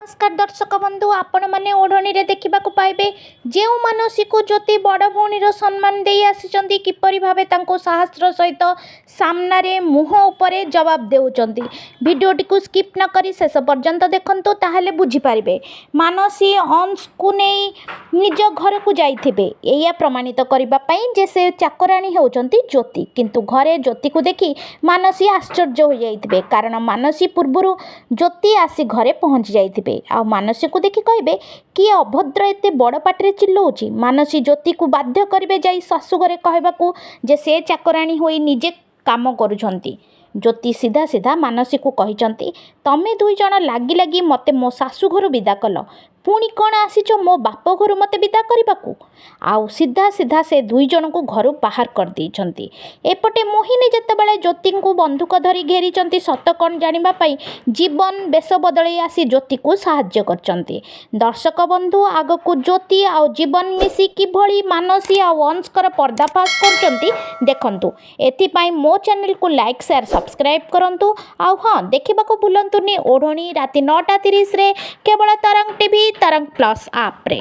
ନମସ୍କାର ଦର୍ଶକ ବନ୍ଧୁ, ଆପଣମାନେ ଓଢ଼ଣୀରେ ଦେଖିବାକୁ ପାଇବେ ଯେଉଁ ମାନସୀକୁ ଜ୍ୟୋତି ବଡ଼ ଭଉଣୀର ସମ୍ମାନ ଦେଇ ଆସିଛନ୍ତି, କିପରି ଭାବେ ତାଙ୍କୁ ସାହସର ସହିତ ସାମ୍ନାରେ ମୁହଁ ଉପରେ ଜବାବ ଦେଉଛନ୍ତି। ଭିଡ଼ିଓଟିକୁ ସ୍କିପ୍ ନ କରି ଶେଷ ପର୍ଯ୍ୟନ୍ତ ଦେଖନ୍ତୁ, ତାହେଲେ ବୁଝିପାରିବେ। ମାନସୀ ଅଂଶକୁ ନେଇ ନିଜ ଘରକୁ ଯାଇଥିବେ ଏଇଆ ପ୍ରମାଣିତ କରିବା ପାଇଁ ଯେ ସେ ଚାକରାଣୀ ହେଉଛନ୍ତି ଜ୍ୟୋତି। କିନ୍ତୁ ଘରେ ଜ୍ୟୋତିକୁ ଦେଖି ମାନସୀ ଆଶ୍ଚର୍ଯ୍ୟ ହୋଇଯାଇଥିବେ, କାରଣ ମାନସୀ ପୂର୍ବରୁ ଜ୍ୟୋତି ଆସି ଘରେ ପହଞ୍ଚି ଯାଇଥିବେ। ଆଉ ମାନସୀକୁ ଦେଖି କହିବେ, କିଏ ଅଭଦ୍ର ଏତେ ବଡ଼ ପାଟିରେ ଚିଲଉଛି? ମାନସୀ ଜ୍ୟୋତିକୁ ବାଧ୍ୟ କରିବେ ଯାଇ ଶାଶୁଘରେ କହିବାକୁ ଯେ ସେ ଚାକରାଣୀ ହୋଇ ନିଜେ କାମ କରୁଛନ୍ତି। ଜ୍ୟୋତି ସିଧା ସିଧା ମାନସୀକୁ କହିଛନ୍ତି, ତମେ ଦୁଇ ଜଣ ଲାଗି ଲାଗି ମୋତେ ମୋ ଶାଶୁଘରୁ ବିଦା କଲ, ପୁଣି କ'ଣ ଆସିଛ ମୋ ବାପ ଘରୁ ମୋତେ ବିଦା କରିବାକୁ? ଆଉ ସିଧା ସିଧା ସେ ଦୁଇ ଜଣଙ୍କୁ ଘରୁ ବାହାର କରିଦେଇଛନ୍ତି। ଏପଟେ ମୋହିନୀ ଯେତେବେଳେ ଜ୍ୟୋତିଙ୍କୁ ବନ୍ଧୁକ ଧରି ଘେରିଛନ୍ତି ସତ କ'ଣ ଜାଣିବା ପାଇଁ, ଜୀବନ ବେଶ ବଦଳେଇ ଆସି ଜ୍ୟୋତିକୁ ସାହାଯ୍ୟ କରିଛନ୍ତି। ଦର୍ଶକ ବନ୍ଧୁ, ଆଗକୁ ଜ୍ୟୋତି ଆଉ ଜୀବନ ମିଶି କିଭଳି ମାନସୀ ଆଉ ଅଂଶଙ୍କର ପର୍ଦ୍ଦାଫାଶ କରୁଛନ୍ତି ଦେଖନ୍ତୁ। ଏଥିପାଇଁ ମୋ ଚ୍ୟାନେଲକୁ ଲାଇକ୍, ସେୟାର, ସବସ୍କ୍ରାଇବ୍ କରନ୍ତୁ। ଆଉ ହଁ, ଦେଖିବାକୁ ଭୁଲନ୍ତୁନି ଓଢ଼ଣୀ ରାତି 9:30ରେ କେବଳ ତରଙ୍ଗ ଟିଭି, ତରଙ୍ଗ ପ୍ଲସ୍ ଆପ୍ରେ।